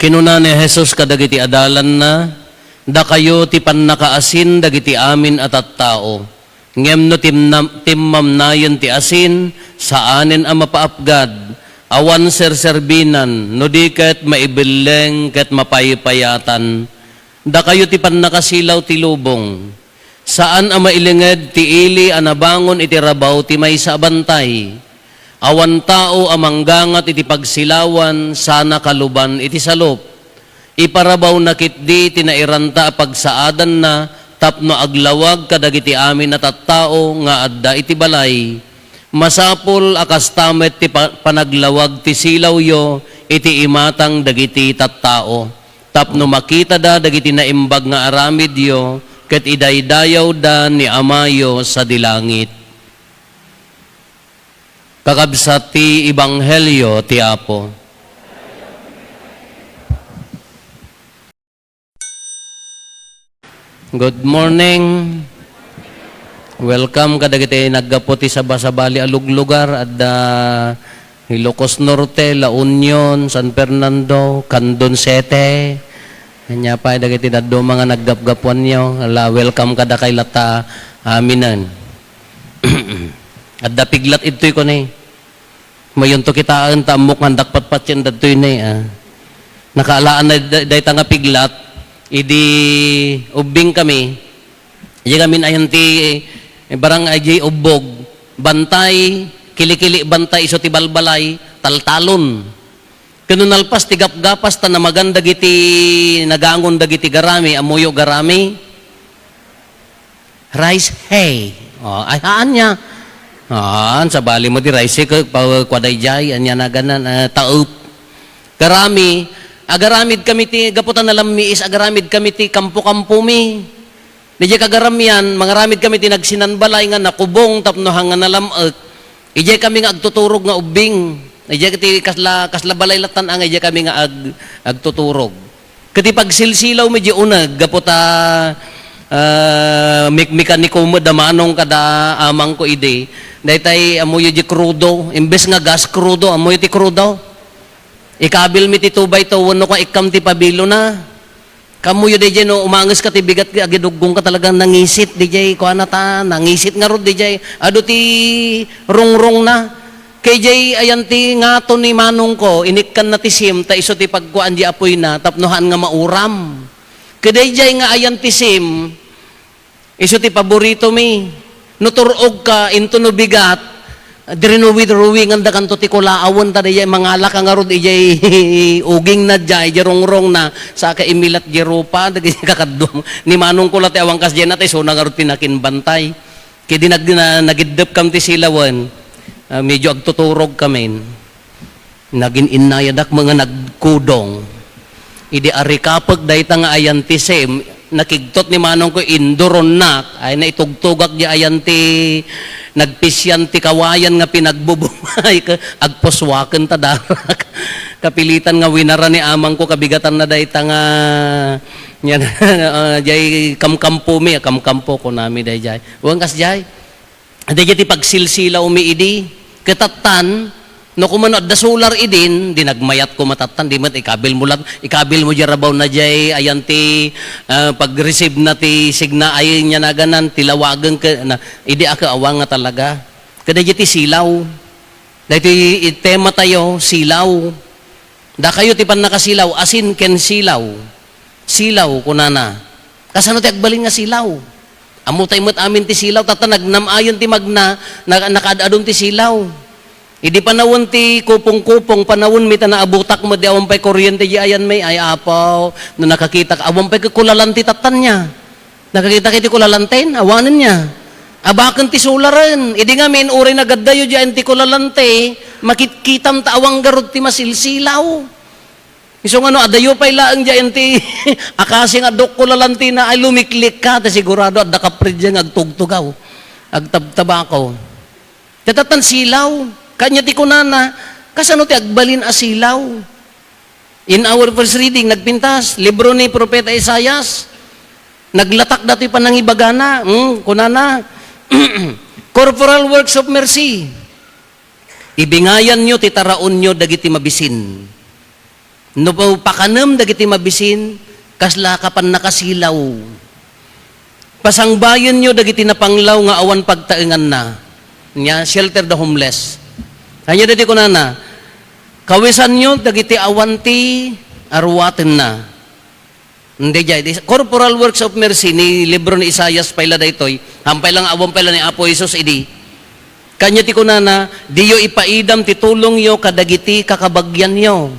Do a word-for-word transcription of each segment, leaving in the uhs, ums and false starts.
Kinuna ni Jesus kadagiti adalanna, "Dakayo ti pannakaasin dagiti amin a tattao. Ngem no timnam-, timmamnayen ti asin, saanen a mapaapgad, awan serserbinan, no di ket maibelleng ket mapaypayatan. Dakayo ti pannakasilaw ti lubong. Saan a mailinged ti ili a nabangon iti rabaw ti maysa a bantay. Awan tao a manggangat iti pagsilawan sana kaluban iti salup. Iparabawna ketdi ti nairanta a pagsaadanna tapno aglawag kadagiti amin a tattao nga adda iti balay. Masapul a kasta met ti pa-, panaglawag ti silawyo iti imatang dagiti tattao, tapno makitada dagiti naimbag nga aramidyo ket idaydayawda ni Amayo sadi langit." Kakabsat ti Ebanghelio ti Apo. Good morning. Welcome kadagiti naggapu ti sabasabali a luglugar, adda Ilocos Norte, La Union, San Fernando, Candon Sete. Ania pay dagiti dadduma nga naggapgapuanyo. Ala, welcome kadakay latta aminen. Adda piglat idtoy koni. Mayonto kitaen ta ammok nga adda patpatien dadtoy ne, ah. Nakaalaan na da-, dayta nga piglat, idi ubbing kami, idi kami ayan ti, eh, barang ay di ubbog, bantay, kilikili bantay isu ti balbalay, taltalon. Ken no nalpas ti gapgapas ta namagan dagiti nagangon dagiti garami, ammoyo garami? Rice hay. Oh, ay, haan niya. Haan, sabali mo di rice hay, pa, kua daydiay, ania naganan, ah, taup. Garami, agaramid kami ti, gapu ta nalammiis, agaramid kami ti kampo-kampo mi. Didiay kagaramian, mangaramid kami ti nagsinanbalay nga nakubong tapno hanga nalam-ek. Idiay kami nga agtuturog nga ubbing. Idiay ti kasla, kasla balay lattan nga idiay kami nga ag-, agtuturog. Ket ti pagsilsilaw mi di uneg, gapu ta, ah, mik-, mekaniko met da manong kada amangko idi. Daytay, ammoyo di krudo, imbes nga gas krudo, ammoyo ti krudo? Ikabil mi ti two by two wenno kua ikkam ti pabilona. Ammoyo daydiay no umanges ka ti bigat, agidugong ka talagang nangisit daydiay, kuana ta, nangisit ngarud daydiay. Adu ti rungrongna. Ket daydiay ayan ti ngato ni manongko, inikkanna ti sim, ta isu ti pagkuan di apoyna, tapno haan nga mauram. Ket daydiay nga ayan ti sim, isu ti paborito mi. No tur-og ka, into no bigat, dirinuwi-ruwinganda kanto ti kulaawen, ta daydiay mangala ka ngarud, idiay ugingna diay, idiay rungrongna, saka imilat di rupa, dagiti kakaduam. Ni manongko la ti awan kasdiay na, ta isuna ngarud ti nakinbantay. Ket idi nag-, na-, nagiddepkam ti silawen, ah, medyo agtuturogkamin. Nagin-innayadak met nga nagkudong. Idi arikapek dayta nga ayan ti sim, nakigtot ni manongko, induronnak, ay naitugtugak di ayan ti nagpisian ti kawayan nga pinagbubungay, ka-, agpuswaken ta darak. Kapilitan nga winara ni amangko, kabigatanna dayta nga, yan, ah, jay kamkampo mi, kamkampo, kunami dayjay. Wen kasjay. Dayjay ti pagsilsilaw mi idi. Ket tattan, no kumano adda solar idin, di nagmayat ko matattan, di met ikabil mo lat-, ikabil mo di rabaw na jay, ayan ti, ah, pag-receive na ti signa ay niya naganan, ti lawagen ke, na, idi aka awan nga talaga. Ket dayjay ti silaw. Daytoy itema tayo, silaw. Dakayo ti pannakasilaw, asin ken silaw. Silaw, kunana. Kasano ti agbalin nga silaw? Ammo tay met amin ti silaw, tatta nagnam-ayon ti magna, na-, nakaad-adun ti silaw. Idi panawen ti kupong-kupong, panawen mi ta naabutak met di awan pay kuryente di ayan may, ay apaw, no nakakitak, awan pay kulalan ti tattan niya. Nakakita kayo ti kulalanten? Awanen niya. Abaken ti sularen. Idi ngamin, uray nagaddayo diyan ti kulalante, makitkitam ta awan garud ti masilsilaw. Isu nga no, adayo pay laeng diyan ti akasi nga duk kulalantina ay lumiklik ka, ta sigurado adda kapre diyan nga agtugtugaw, agtabtabako. Tatatan silaw. Kanya ti kunana, kasano ti agbalin a silaw? In our first reading, nagpintas, libro ni Propeta Isaias, naglatak datoy panangibagana, hmm, kunana, "Corporal works of mercy, ibingayanyo ti taraonyo dagiti mabisin." No pakanem dagiti mabisin, kasla ka pannakasilaw. Pasangbayenyo dagiti napanglaw nga awan pagtaenganna. Nia, shelter the homeless. Ania daytoy kunana, kawisanyo dagiti awan ti aruatenna. Daydiay, di, corporal works of mercy ni libro ni Isaias pay la daytoy, hampay lang awan pay la ni Apo Jesus idi. Kania ti kunana, diyo ipaidam ti tulongyo kadagiti kakabagyanyo.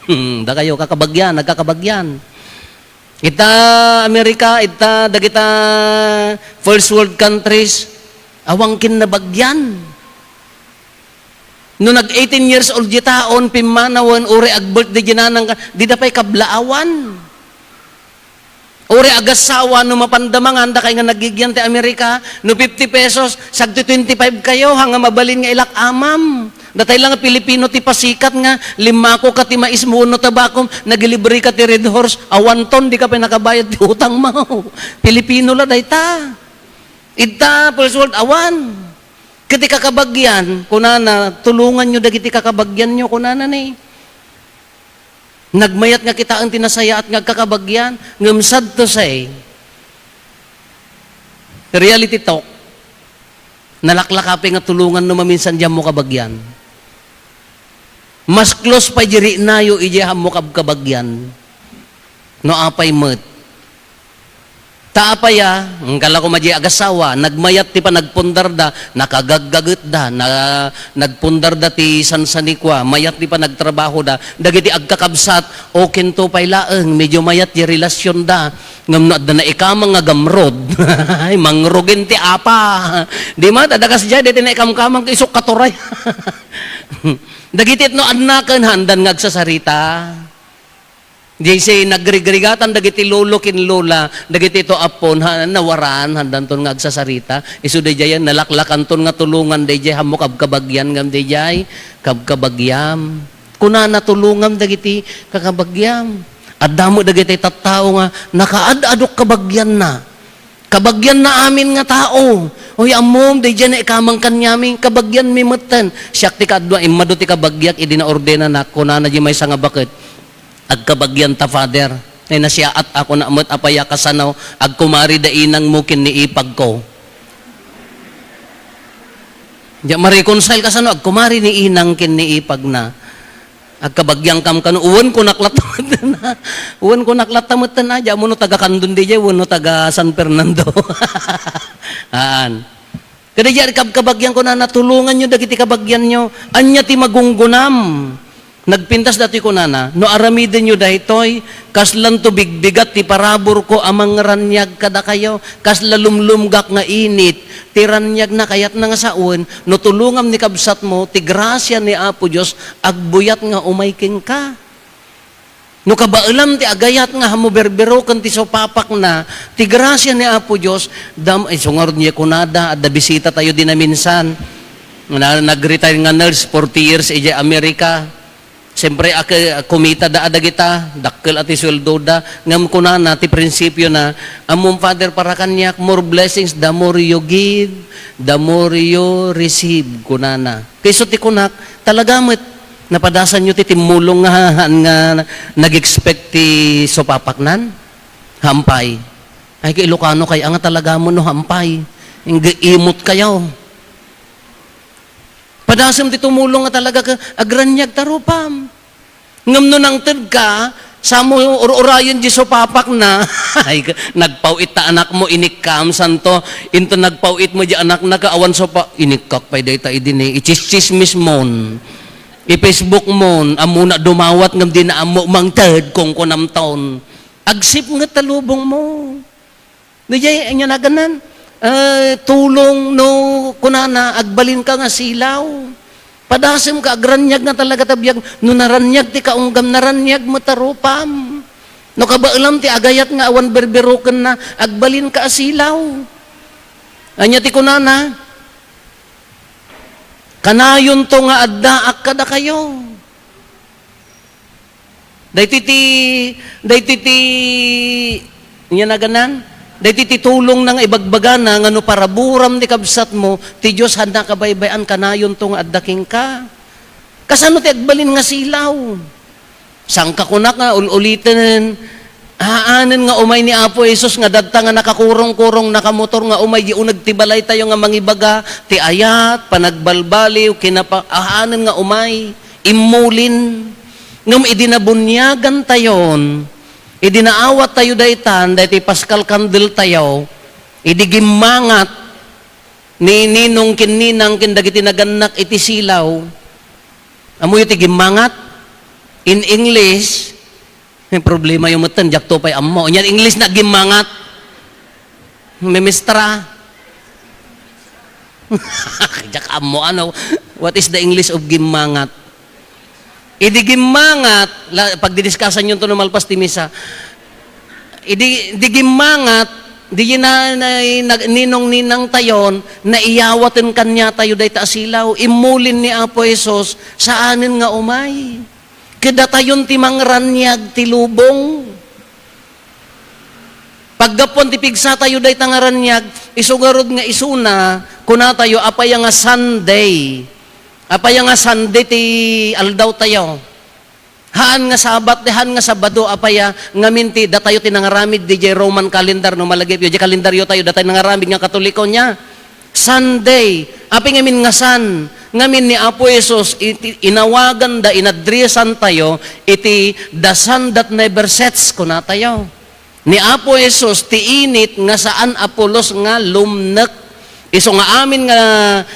Hmm, dakayo, kakabagyan, nagkakabagyan. Ita Amerika, ita dagita first world countries, awan ken nabagyan. No nag eighteen years old di taon, pimmanawen, uray ag-birthday di nanang ka, dida pay kablaawan. Uray agassawa, no mapanda mangan, dakay nga nagigyan ti Amerika, no fifty pesos, sagdi twenty-five kayo, ha nga mabalin nga ilak-amam. Datay la nga Pilipino ti pasikat nga, limako ka ti mais mo, no tabakom, nagilibre ka ti Red Horse, awanton, di ka pay nakabayad ti utang mo. Pilipino la dayta. Ita, first world, awan. Ket ti kakabagyan, kunana, "Tulonganyo dagiti kakabagyanyo," kunana ni. Nagmayat nga kitaen ti nasayaat nga agkakabagyan, ngem sad to say, reality talk, nalaklaka pay nga tulongan no maminsan di ammo kabagyan. Mas close pay di riknayo idiay ammo kabkabagyan. No apay met. Ta apay a, ngkala ko madi agassawa, nagmayat ti panagpundarda, nakagaggagetda, na, nagpundarda ti sansanikua, mayat ti panagtrabahoda, dagiti agkakabsat, oken to pay laeng, medyo mayat ti relasionda, ngem no adda naikamang nga gamrod, ay, mangrugen ti apa. Di man, adda kasdiay, dagiti naikamkamang, isok katuray. Dagiti no annaken, handan nga agsasarita. Diay say nagrigrigatan dagiti lolo ken lola, dagiti to appon, ha, nawaran, handanton nga agsasarita. Isu daydiay, nalaklakanton nga tulongan daydiay, hammo kabkabagyan ngem daydiay, kabkabagyam. Kunana, tulongam dagiti kakabagyam. Adda met dagiti tattao nga nakaad-adok kabagianna. Kabagianna amin nga tao. Oy, ammom, daydiay naikamang kaniami, kabagianmi metten. Siak ti kaadua, immadu ti kabagiak, idi naordenanak, kunana di maysa nga baket, "Agkabagianta, Father." Ay, nasiaat ako na met, apay a kasano, agkumari da inangmo ken ni ipagko. Di ma-reconcile kasano, agkumari ni inang ken ni ipagna. Agkabagiankam kano, uwen kunak latta metten, ha? Uwen kunak latta metten, ha? Di ammo no taga Candon daydiay, wenno taga San Fernando. Haan. Kadaydiay, kabkabagian, kunana, tulonganyo dagiti kabagianyo. Ania ti magunggunam? Nagpintas datoy kunana, no aramidenyo daytoy, kaslanto bigbigat ti paraburko a mangraniag kadakayo, kasla lumlumgak nga init, ti raniagna kayatna nga sawen, no tulongam ni kabsatmo, ti grasia ni Apo Dios agbuyat nga umay kenka. No kabaelam ti agayat nga hammo berberoken ti supapakna, ti grasia ni Apo Dios, dam-, ay, sungarud niya kunada, adda bisita tayo di naminsan. Na, nag-retire nga nurse, forty years, idiay Amerika. Siyempre, ak-, kumita da, ada kita, dakkel a ti sueldo da. Ngem kunana, ti prinsipio na, "Ammom, Father, para kaniak, more blessings, the more you give, the more you receive," kunana. Kayso ti kunak, talaga met, napadasanyo ti timmulong nga haan nga nag-expect ti supapaknan? Hampay. Ay, kay Ilocano kay, anga talaga mo no hampay. Ingge imot kayo. Padasem ti tumulong nga talaga ka, agraniag ta rupam. Ngem no nangted ka, samo ur-urayen di supapakna. Ay, ka-, nagpaw-it ta anakmo, inikkam, santo. Into nagpaw-it mo di anakna, ka awan supa-, inikkak pay dayta idi ni, ichis-chismis mon. I-Facebook mon, ammona dumawat ngem di na ammo mangted, kungkunam ton. Agsip nget ta lubong mo. No, jay, anya naganan? Eh, tulong no kunana, agbalin ka nga silaw. Padasem ka, agraniag nga talaga ta biag. No naraniag ti kaunggam, naraniag met a rupam. No kabaelam ti agayat nga awan berberokenna, agbalin ka a silaw. Anya ti kunana? Kanayonto nga addaak kadakayo. Daytoy ti, daytoy ti, nya naganan? Daytoy ti tulongna nga ibagbagana nga no paraburam ti kabsatmo, ti Dios haanna kabaybay-an kanayonto nga adda kenka. Kasano ti agbalin nga silaw? Saan ka kunak nga ul-uliten? Haanen nga umay ni Apo Jesus nga dadta nga nakakurong-kurong, nakamotor nga umay di uneg ti balaytayo nga mangibaga ti ayat, panagbalbaliw, kinapa-, haanen nga umay, immulin. Ngem idi nabuniagantayon, idi naawattayo daytan, daytoy Paschal candle tayo, idi gimmangat ni ninong ken ninang ken dagiti nagannak iti silaw. Ammoyo ti gimmangat? In English, may problema yung mutan, diak to pay ammo. Nya English na gimmangat. Memestra. Diak ammo, ano, what is the English of gimmangat? Idi gimmangat, la, pagdidiskasan yun to no malpas ti misa. Idi, di gimmangat, di na, na, na, ninong ninang tayon, naiyawaten kanya tayo dayta a silaw. Immulin ni Apo Jesus, saanen nga umay. Kadatayon ti mangraniag ti lubong. Paggapuan ti pigsa tayo dayta nga raniag, isu ngarud nga isuna, kuna tayo, apay nga Sunday. Apay nga Sunday ti aldaw tayo. Haan nga Sabat, di haan nga Sabado, apay a, ngamin ti datayo ti nangaramid di jay Roman calendar, no malagip yo, jay kalendaryo tayo, datayo nangaramid nga Katoliko niya. Sunday. Apay ngamin nga Sun? Ngamin ni Apo Jesus, iti, inawaganda, inadresan tayo, iti the sun that never sets, kuna tayo. Ni Apo Jesus, ti init nga saan a pulos nga lumnek. Isu nga amin nga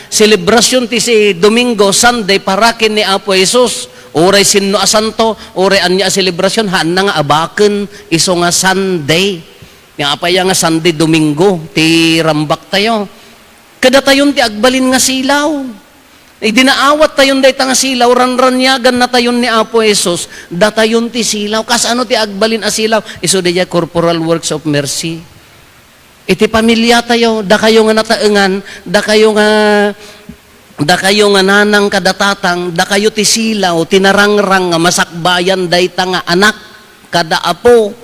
selebrasyon ti si Domingo, Sunday, para ken ni Apo Jesus. Uray sinno a santo, uray ania a selebrasyon, haanna nga abaken, isu nga Sunday. Nga apay nga Sunday, Domingo, ti rambak tayo. Kadatayon ti agbalin nga silaw. Idi naawat tayon dayta nga silaw, ranraniagan natayon ni Apo Jesus, datayon ti silaw. Kasano ti agbalin a silaw? Isu daydiay corporal works of mercy. Iti pamilya tayo, dakayo nga nataengan, dakayo nga, dakayo nga nanang kada tatang, dakayo ti silaw, ti narangrang nga masakbayan dayta nga anak kada apo.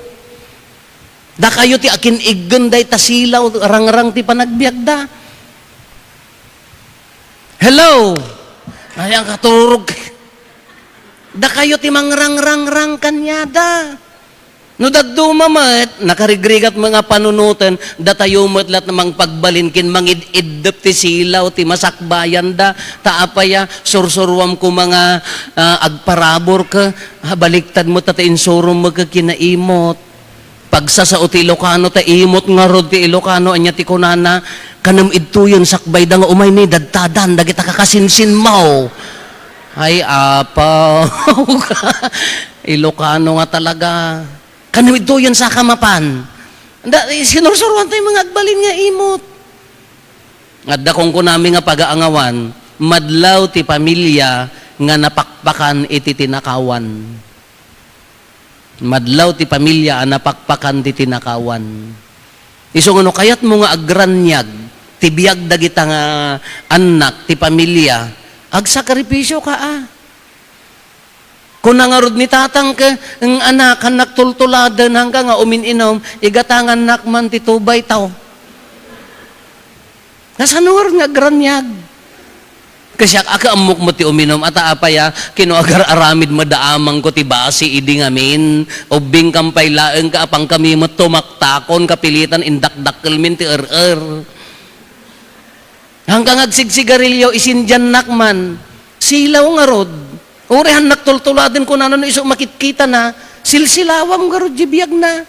Dakayo ti akin-iggen dayta silaw, rangrang ti panagbiagda. Hello? Ay, ang katurog. Dakayo ti mangrangrangrang kaniada. No dadduma met, nakarigrigat met nga panunoten, datayo met la't mangpagbalin ken mangid-iddep ti silaw ti masakbayanda. Ta apay a, sursuruam koma nga, ah, agparabur ka, ah, baliktad met ta insurom met ka kinaimot. Pagsasao ti Ilocano, ta imot ngarud ti Ilocano, ania ti kunana, "Kanem idtoyen sakbayda nga umay ni dadtadan dagita kakasinsinmo." Ay, apaw. Ilocano nga talaga. "Kanem idtoyen saka mapan." Da, sinursuruan tayo mga agbalin nga imot. Adda kunkunami nga pagaangawan, madlaw ti pamilya nga napakpakan iti tinakawan. Madlaw ti pamilya a napakpakan ti tinakawan. Isu nga no kayatmo nga agraniag ti biag dagita nga annak ti pamilya, agsakripisio ka a. Kuna ngarud ni tatang ket, "Eng, anak, hannak tultuladen, hangka nga umin-inom, igatangannak man ti tubay taw." Kasano ngarud nga agraniag? Kasiak, a, kaammok met ti uminom, ata apay a, kino agar-aramid met da amangko ti basi idi ngamin. Ubbing kam pay laeng ka, apan kami met tumaktakon, kapilitan indakdakkelmin ti er-er. Hangka nga agsigsigarilyo, isindiannak man. Silaw ngarud. Uray hannak tultuladen kunana no isu makitkitana, silsilawam ngarud di biagna.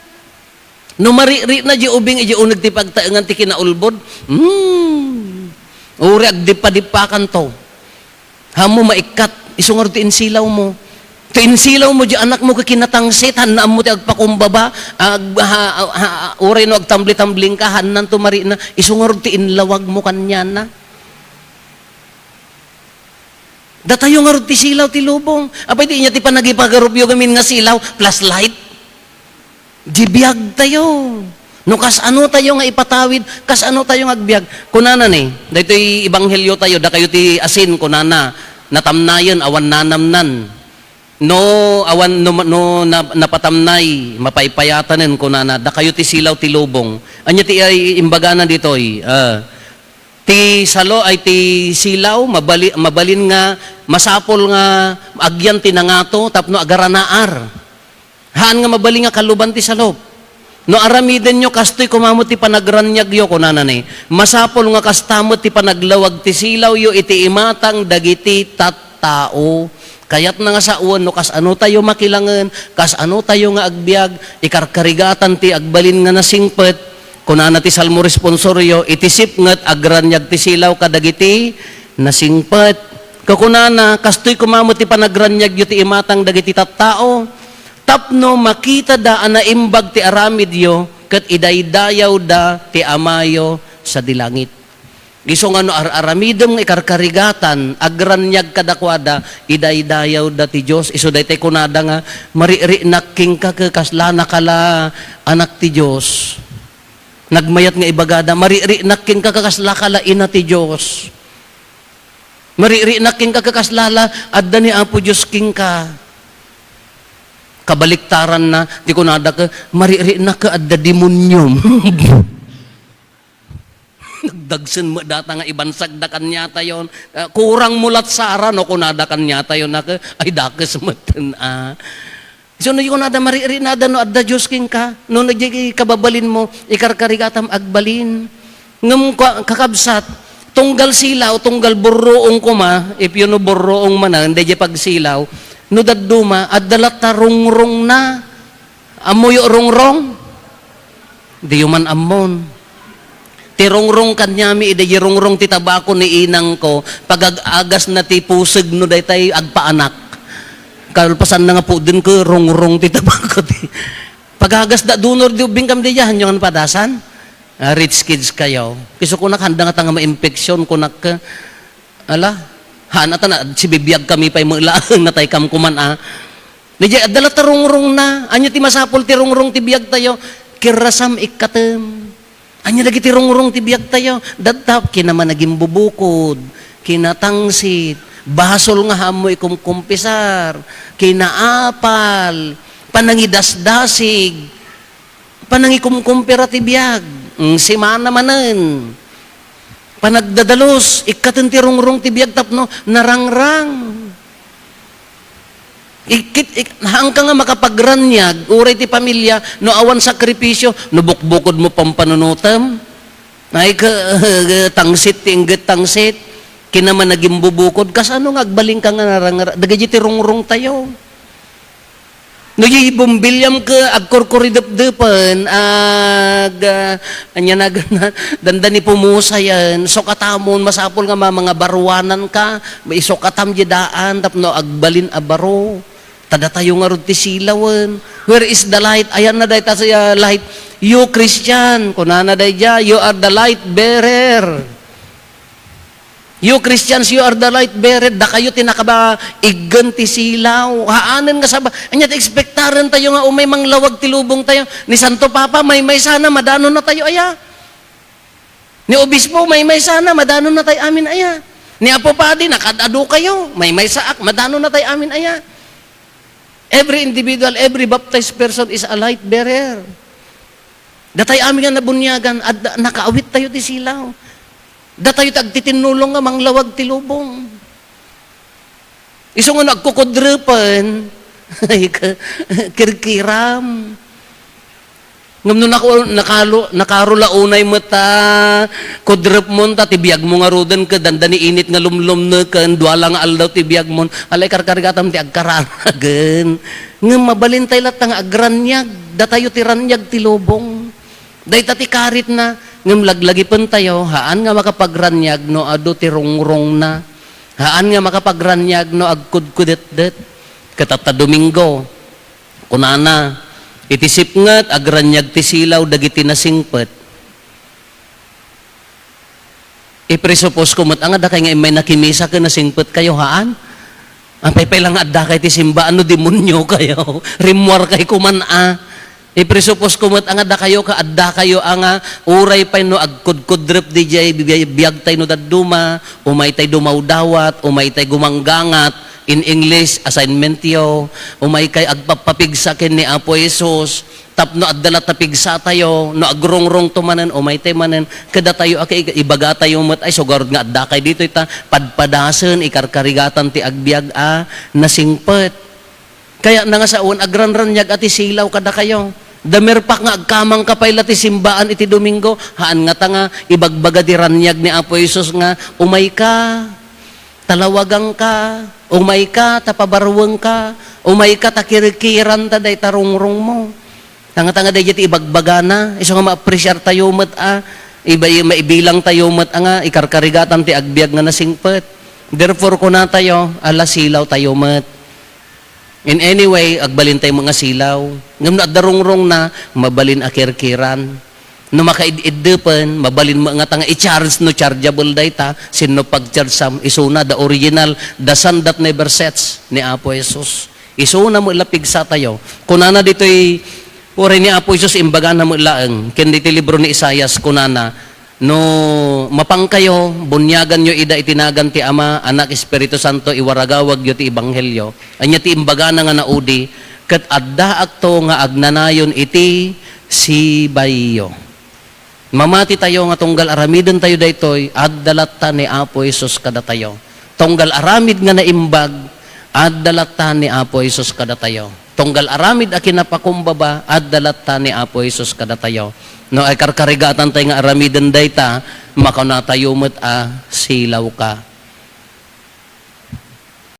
No maririna di ubing iti uneg ti pagtaengan ti kinaulbod, hmm, uray agdippadippakanto. Hammo maikkat, isu ngarud ti insilawmo. Ti insilawmo di anakmo ket kinatangsit, hanna ammo ti agpakumbaba, ag-, ha, ha, ha, uray no agtambli-tambling ka, hannanto marina, isu ngarud ti inlawagmo kaniana. Datayo ngarud ti silaw ti lubong. Apay, di nia ti panagipagarupyo ngamin nga silaw, flashlight. Di biag tayo. No kasano tayo nga ipatawid, kasano tayo nga agbiag. Kunana ni, daytoy ebanghelyo tayo, dakayo ti asin, kunana, natamnayen, awan nanamnan. No, awan, no, no, na, napatamnay, mapaypayatanen, kunana, dakayo ti silaw ti lubong. Ania ti, ay, imbagana ditoy, ah, Ti salo ay ti silaw, mabali-, mabalin nga, masapul nga agyan ti nangato tapno agaranaar. Haan nga mabalin nga kaluban ti salop. No aramidenyo, kastoy koma met ti panagraniagyo, kunana ni, masapul nga kasta met ti panaglawag ti silawyo iti imatang dagiti tattao. Kayatna nga sawen no kasano tayo makilangen, kasano tayo nga agbiag, ikarkarigatan ti agbalin nga nasingpet. Kunana ti Salmo responsorio, iti sipnget agraniag ti silaw kadagiti nasingpet. Kakunana, kastoy koma met ti panagraniagyo ti imatang dagiti tattao, tapno makitada a naimbag ti aramidyo ket idaydayawda ti Amayo sadi langit. Isu nga no ar-aramidem nga ikarkarigatan, agraniag kadakuada, idaydayawda ti Dios. Isu daytoy kunada nga, "Maririnak kenka ket kasla nakala anak ti Dios." Nagmayat nga ibagada, "Maririnak kenka ket kasla kala ina ti Dios. Maririnak kenka ket kasla la adda ni Apo Dios kenka." Kabaliktaranna, ti kunada ket, "Maririnak ket adda demoniom." Nagdagsen met data nga ibansagda kaniatayon. Ah, "Kurang mo lat, Sara," no, kunada kaniatayon, nak, ay, dakes met, ah. So, no, kunada, "Maririnak no adda Dios kenka, no, no, di kababalinmo, ikarkarigatam agbalin." Ngem, ka-, kakabsat, tunggal silaw, tunggal burruong koma, if you know burruong manen, daydiay pagsilaw, no dadduma, adda latta rungrongna. Ammoyo rungrong? Diyo man ammon. Ti rungrong kaniami, idi rungrong ti tabako ni inangko, pagag-agasna ti puseg no daytay agpaanak. Kalpasanna nga pudden ket rungrong ti tabako ti. Pagagasda dunor di ubing kam diay, hanyo nga padasan? Ah, rich kids kayo. Isu kunak, handa nga ta nga maimpeksyon, kunak, ala, haan ata na, sibibiag kami pay met laeng, natay kam kuman, ah. Daydiay, adda latta rungrongna. Ania ti masapul ti rungrong ti biagtayo? Kirrasam ikkatem. Ania dagiti rungrong ti biagtayo? Datta, kinamanagimbubukod, kinatangsit, basol nga haanmo ikumkumpisar, kinaapal, panangidasdasig, panangikumkumpira ti biag, mm, simana manen. Panagdadalus, ikkaten ti rungrong ti biag tapno narangrang. Ikkit-, ik-, haanka nga makapagraniag, uray ti pamilya, no awan sakripisyo, no bukbukod mo pampanunutem. Ay, ka-, tangsit ti ingget tangsit. Kinamanagimbubukod, kasano nga agbalinka nga narangrang? Dagiti rungrong tayo. No, di bombiliam ket agkurkuridepdepen, ag-, ah, ania na, dandani pumusayen, sukatamon, masapul nga ma-, mangabaruananka, isukatam di daan, tapno agbalin a baro. Ta datayo ngarud ti silawen. Where is the light? Ayanna dayta ti, ah, light. You Christian, kunana daydiay, you are the light bearer. You Christians, you are the light bearer. Dakayo ti nakabaiggen ti silaw. Haanen nga saba-, ania ti ekspektaren tayo nga umay manglawag ti lubong tayo? Ni Santo Papa, maymaysa na, madanon na tayo aya? Ni Obispo, maymaysa na, madanon na tayo amin aya? Ni Apo Padi, nakaad-adu kayo, maymaysaak, madanon na tayo amin aya? Every individual, every baptized person is a light bearer. Datay amin nga nabuniagan, ad-, nakaawit tayo ti silaw. Datayo ti agtitinnulong nga manglawag ti lubong. Isu nga no agkukudrepen, ay, ka-, kirkiram. Ngem no naku-, nakalu-, nakaro la unay met ta kudrepmon, ta ti biagmo ngaruden ket dandani init nga lumlumneken, dua la nga aldaw ti biagmon, alay karkarigatam ti agkaranagen. Ngem mabalin tay latta nga agraniag, datayo ti raniag ti lubong. Dayta ti karitna, ngem laglagipen tayo, haan nga makapagraniag no adu ti rungrongna. Haan nga makapagraniag no agkudkudetdet. Ket adda Domingo, kunana, iti sipnget, agraniag ti silaw dagiti nasingpet. Ipresupos ko met, nga addakay nga immay nakimisa ken nasingpet kayo, haan? Apay pay la nga addakay ti simbaan no demonio kayo? Rimmuar kay kuman, a. Ipresupos ko met, nga addakayo ka, addakayo, a, nga uray pay no agkudkudrep diay bi-, biag tay no dadduma, umay tay dumawdawat, umay tay gumanggangat, in English, assignment yo, umay kay agpappapigsa ken ni Apo Jesus, Tapno adda latta pigsatayo, no agrugrungto manen, umaytay manen, kadatayo a kaiga-, ibagatayo met, "Ay, sugarud nga addakay ditoy ta padpadasen, ikarkarigatan ti agbiag a nasingpet." Kayatna nga sao, agranraniag a ti silaw kadakayo. Damerpak nga agkamangka pay la ti simbaan iti Domingo, haan ngata nga ibagbaga ti raniag ni Apo Jesus nga, "Umayka, ta lawagangka, umayka, ta pabaruengka, umayka, ta kirkiranta dayta rungrungmo." Tanga-tanga daydiay ti ibagbagana, isu nga ma-appreciate tayo met a, iba-, maibilang tayo met a nga ikarkarigatan ti agbiag nga nasingpet. Therefore, kunatayo, ala silaw tayo met. In any way, agbalin tayo nga silaw. Ngem no adda rungrongna, mabalin a kirkiran. No makaid-iddepen, mabalin met nga ta nga i-charge no chargeable dayta, sinno pag-charge sam, isuna, the original, the sun that never sets, ni Apo Jesus. Isuna met la pigsatayo. Kunana ditoy, uray ni Apo Jesus, imbagana met laeng, ken ditoy libro ni Isaias, kunana, "No mapangkayo, bunyaganyo ida iti nagan ti Ama, Anak, Espiritu Santo, iwaragawagyo ti ebanghelio." Ania ti imbagana nga naudi, "Ket addaakto nga agnanayon iti sibayyo." Mamati tayo nga tunggal aramiden tayo daytoy, adda latta ni Apo Jesus kadatayo. Tunggal aramid nga naimbag, adda latta ni Apo Jesus kadatayo. Tunggal aramid a kinapakumbaba, adda latta ni Apo Jesus kadatayo. No, ay karkarigatan tayo nga aramiden dayta, makuna tayo met a, "Silaw ka."